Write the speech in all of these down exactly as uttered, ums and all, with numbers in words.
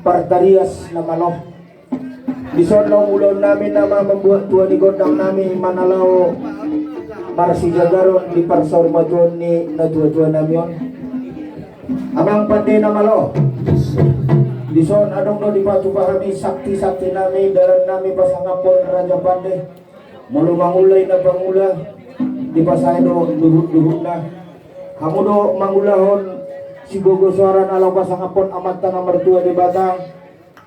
Partarias na malo. Dison na ulaon nami nama mambuat tua ni gondang nami manalao marsijagaron di parsaurmatuaon ni natua-tua nami on. Amang pande na malo. Dison adong do dipatupa hami sakti-sakti nami, dalan nami pasangaphon raja pande. Molo mangula ina pangula, dipasae do duhut-duhutna. Hamu do mangulahon sigogo soara na laho pasangaphon Amanta na martua Debata.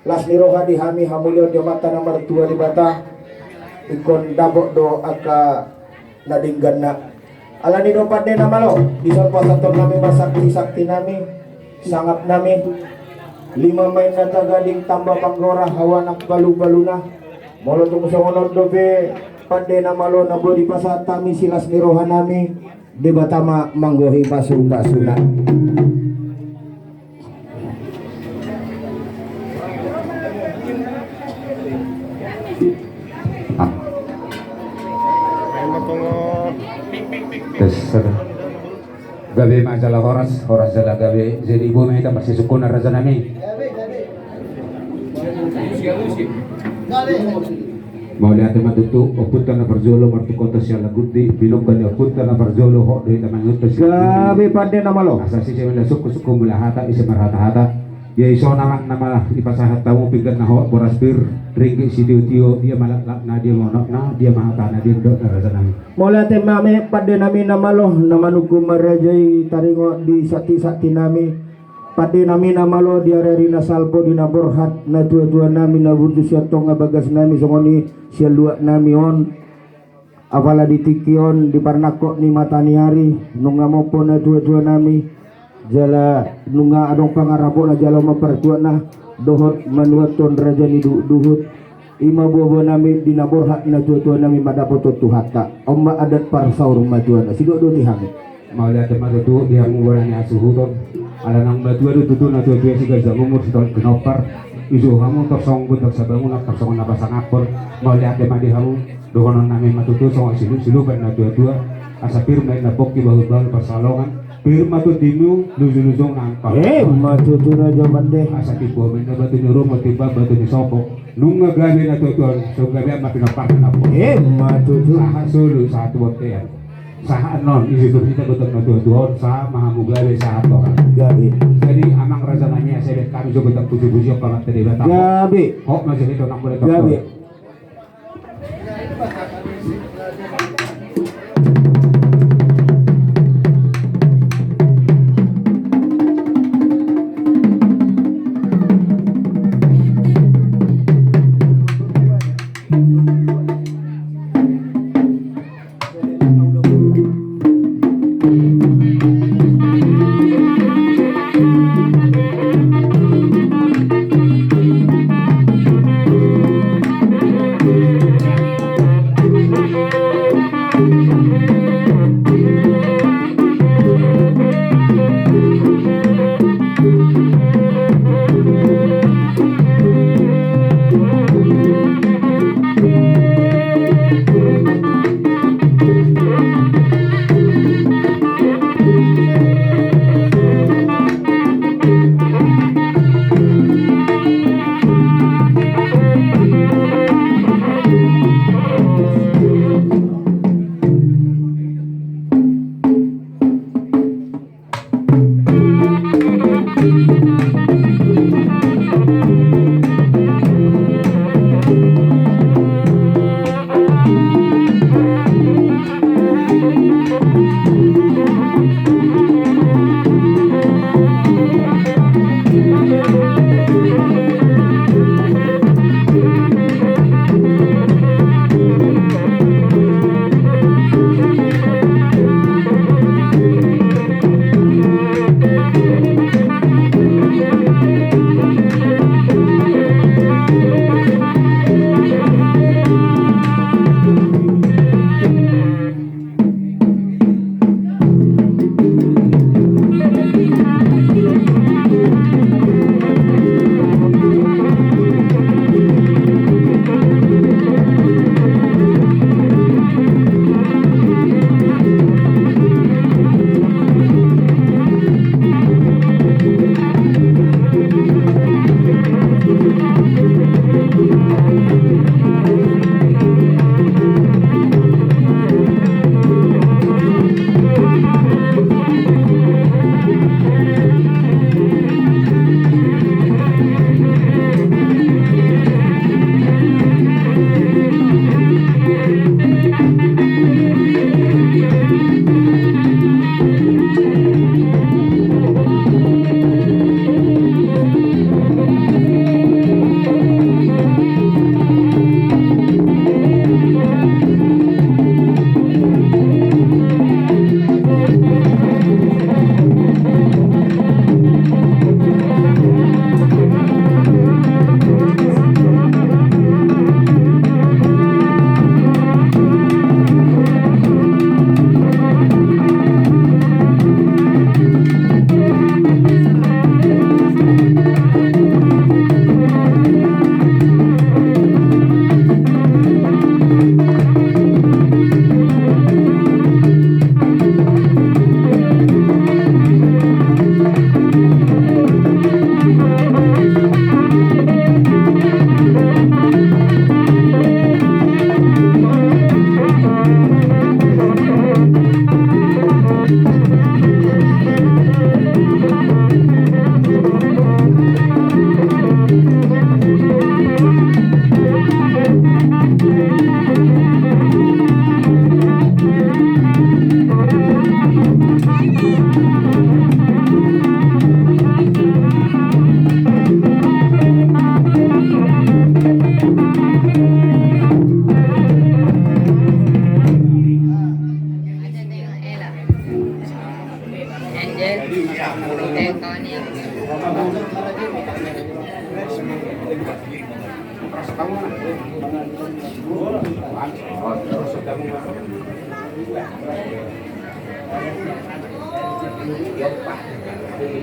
Las ni roha di hami hamuliaon di Amanta na martua Debata. Ingkon dapot do angka na dengganna. Alani do pande na malo, dison pasahaton nami ma sakti-sakti nami, sangap nami. Lima ma inna tagading tamba panggora, hau anak palu-paluna. Molo tung songon on dope pande na malo na boi dipasahat hami silas ni roha nami, Debata ma manggohi pasu-pasuna. Tes, satu. Gabe ma jala horas, horas jala gabe. Jadi boha ma hita marsisungkunan raja nami. Mauliate ma tutu, ompunta na parjolo martungkothon sialagundi, binongga ni ompunta na parjolo hot do hita mangihuthon. Gabe pande na malo. Asa sise mela sungkun-sungkun mela hata, ise marhata-hata. Ia ison amang nama dipasahat hamu pinggan na hot, boras pir, ringgit sitio-tio, dia ma laklakna, dia ma unokna, dia ma hatana, dia ma didokna raja nami. Mauliate ma hami pande nami na malo, na manungkun marajai taringot di sakti-sakti nami. Pande nami na malo di ari-ari na salpu di na borhat natua-tua nami na burju sian tonga bagas nami songon i sian luat nami on. Apala di tingki on di parnangkok ni mata ni ari nunga mompo natua-tua nami. Jala nunga adong pangarapotna jala on ma partuatna dohot manuathon raja ni duhut-duhut. I ma boa-boa nami di na borhat natua-tua nami mandapothon Tuhanta. On ma adat parsaurmatuaonna. Sidok do di hami. Mauliate ma tutu di hamu bona ni hasuhuton. Ala naung matua do tutu natua-tua siganjang umur sitolop pinompar. Ijo hamu tarsongon gondang sabangunan tarsongon na pasangaphon. Mauliate ma di hamu. Dohonon nami ma tutu songon silup-silupan natua-tua. Asa pir ma inna pongki bahul-bahul pansalongan. Pir ma tondimu luju-luju na angka. Emma tutu raja pande. Asa timbo ma inna batu ni rumo, timbo batu ni sopo. Nunga gabe natua-tua on, so gabe ma pinomparna na pos. Emma tutu. Sahat solu, sahat tu bontean. Sahat non, isi tu hita gotong natua-tua on, sahat ma hamu gabe, sahat tonga. Gabe. Jadi amang raja nami, asa baen hami jo gotong puji-puji on tu Amanta Debata. Gabe. Hot ma jo hita nang boleh. Gabe.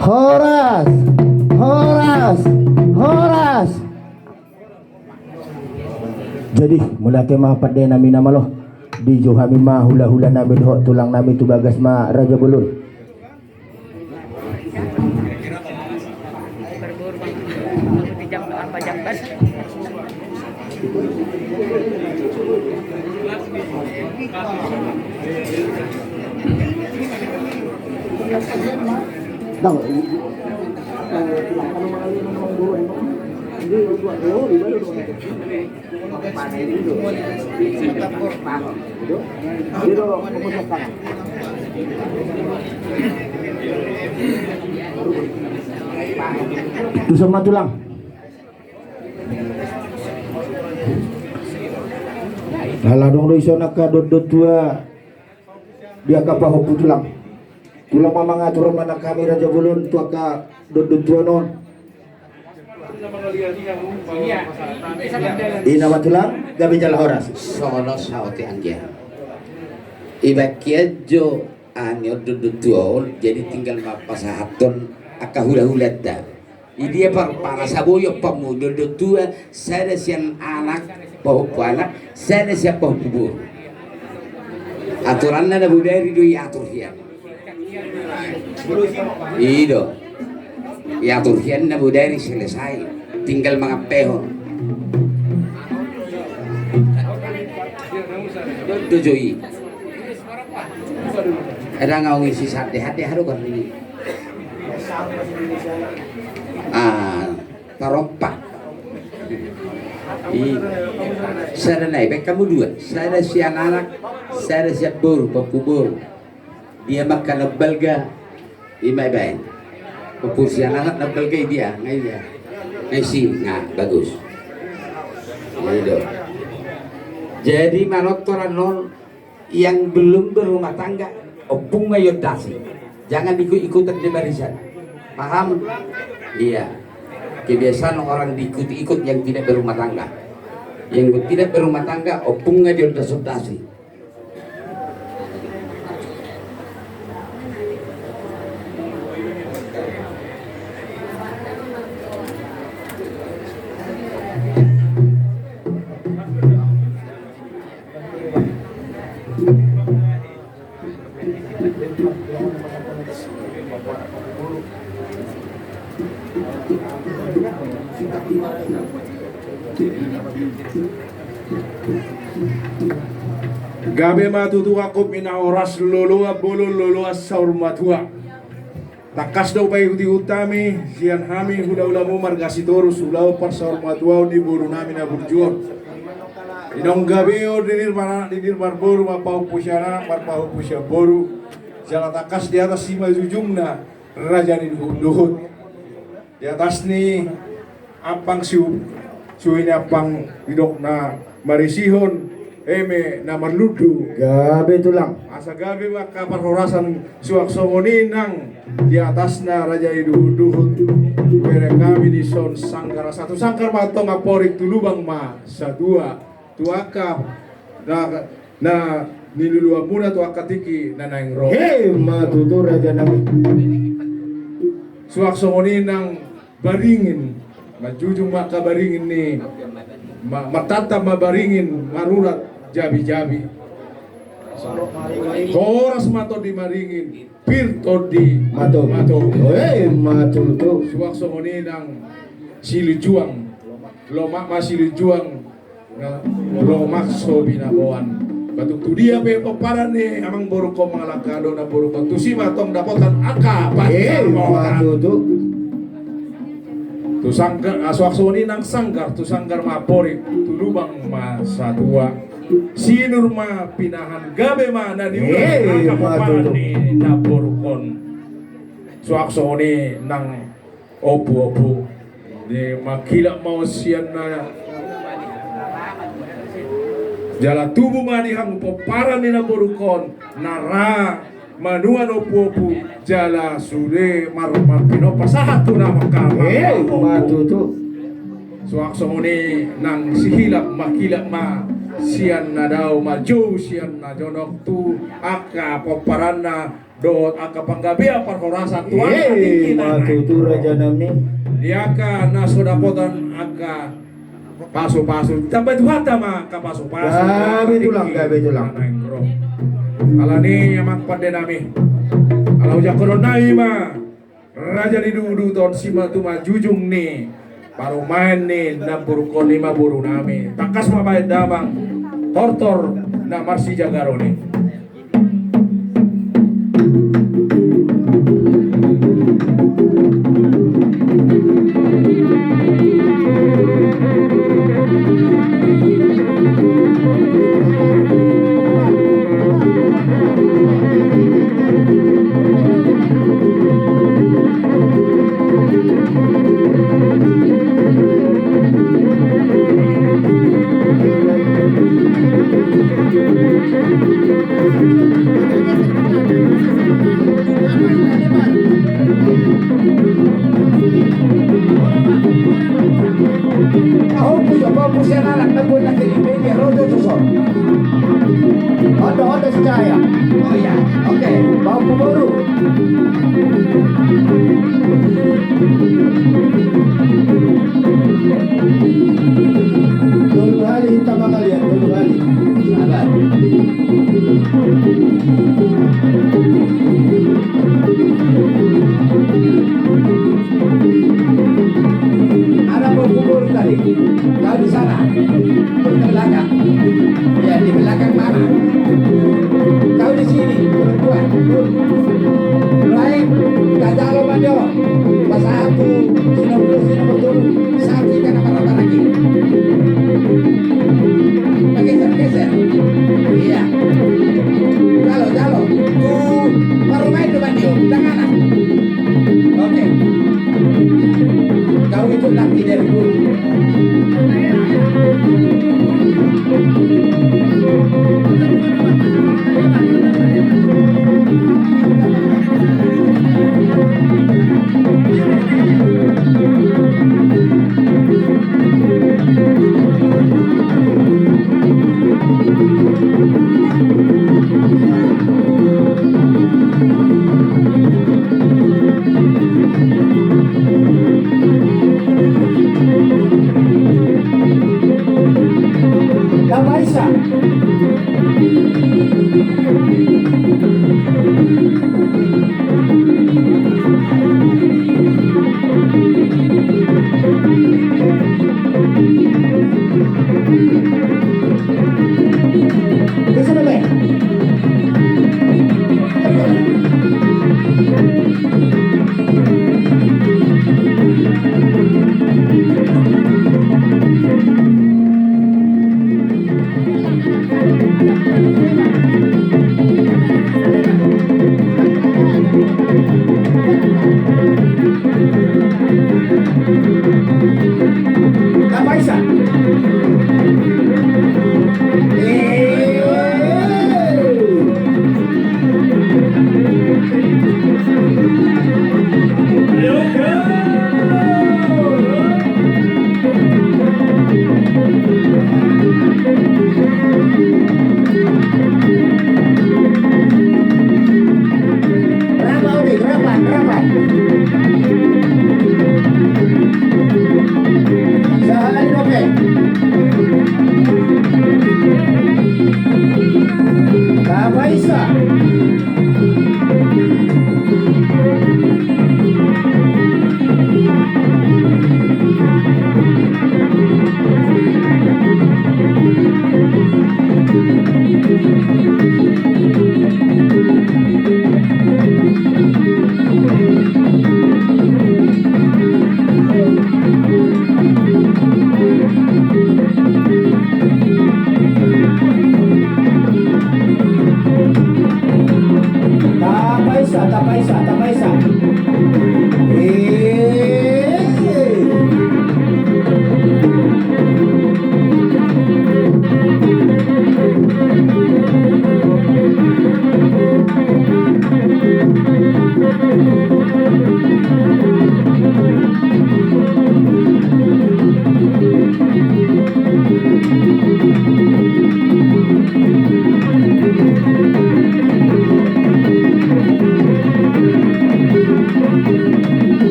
Horas, horas, horas. Jadi, mauliate ma pande nami na malo. Dijou hami ma hula-hula nami dohot tulang nami tu bagas ma Raja Bolon. Tuson ma tulang. Ala adong do ison angka dondon tua di angka pahompu tulang. Tulang ma mangatur ma nang hami Raja Bolon tu angka dondon tua on. Ina ma tulang, gabe jala horas. Songon on saotik anggia. Ibaen kian jo anggia on dondon tua on, jadi tinggal ma pasahathon angka hula-hulanta. Idia par-, parasa boi ompammu dondon tua, sada sian anak, pahompu anak, sada sian pahompu boru. Aturanna na bodari do iatur hian. I do. Iatur hian na bodari selesai. Tinggal mangampehon. Dondon jo i. Eda nga ong isi sande hande hado kan ini. Ah, tarompa. I sada nai baik kamu dua. Sada sian anak, sada sian boru, pahompu boru. Dia makan na balga. Ima ibaen. Pahompu sian anak na balga i dia, nga i dia. Nga isi, nga bagus. Jadi manonton annon. Yang belum berumah tangga, ompung ma iondasi. Jangan ikut-ikutan di barisan. Paham? Iya. Kebiasaan orang diikut-ikut yang tidak berumah tangga. Yang tidak berumah tangga, ompung ma diondas-ondasi. Gabe ma tutu angkup ni na horas, loloan bolon, loloan saur matua. Tangkas do paihut-ihut hami, sian hami hula-hulamu marga Sitorus, ulaon parsaurmatuaon ni boru nami na burju on. Inong gabe on, didiri maranak, didiri marboru, marpahompu sian anak, marpahompu sian boru. Jala tangkas di atas i ma jujungna raja ni duhut-duhut. Di atas ni ampang siu, suhi ni ampang didok na marisihon, eme na marlundu. Gabe tulang. Asa gabe ma angka parhorasan suang songon i nang di atasna raja ni duhut-duhut. Bere hami dison sanggar, satu sanggar ma antong, amporik tu lubang ma satua. Tu angka na, na niluluanmuna tu angka tingki na naeng ro. He, ma tutu raja nami. Suang songon i nang baringin, manjujung ma angka baringin ni, ma-, martantan ma baringin, marurat jabi-jabi. Horas ma tondi maringin, pir tondi mato. Mato. Oi, ma tutu. Suang songon i nang silinjuang. Lomak ma silinjuang. Lomak so binaboan. Ba tung tu dia pe pomparan ni amangborungkon mangalangka do namborungkon, tusi ma tong dapotan angka panjamaotan. Tu sanggar, ah, suang songon i nang sanggar, tu sanggar ma amporik, tu lubang ma satua. Sinur ma pinahan, gabe ma na niula angka pomparan ni namborungkon. Suang songon i nang ompuompu. Di manghilap ma on sian na jala tubu ma di hamu pomparan ni namborungkon na ra manuan ompuompu jala sude marmar pinompar sahat tu na mangkama. Suang songon i nang sihilap manghilap ma sian na dao, manjou sian na jonok tu angka pomparanna dohot angka panggabean parhorasan tu angka tingki na naeng ro. Di angka na so dapotan angka pasupasu, tambai Tuhanta ma angka pasupasu. Gabe tulang, gabe tulang. Alani i amang pande nami, ala ujungkon nami ma raja ni duduton, simanjujung ni parumaen ni namborungkon i ma boru nami. Tangkas ma baen damang tortor na marsijagaron i. Ondo, ondo si Cahaya. Oh iya, oke. Bawa ke boru. Tolu hali, tambah kalian, tolu hali. Sabar. Ada mau kubur tadi. Kau di sana. Di belakang. Ya, di belakang mana? Kau di sini, perempuan. Lain, tak jalo manjawab. Pas aku, sini dulu, sini dulu. Satu ikan apa rata lagi? Geser, geser. Iya. Jalo, jalo. Tuh, baru main depan dia. Jangan. Oke. Kau itu laki dari dulu.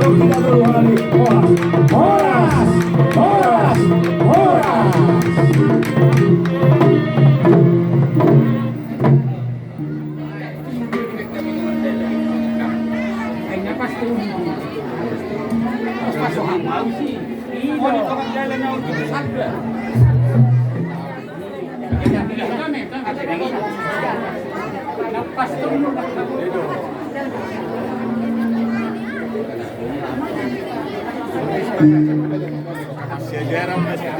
Horas, horas, horas, horas.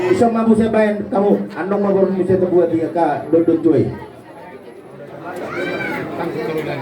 Ison ma muse baen hamu, andong ma boru ni muse tabuat i angka dondon tua i.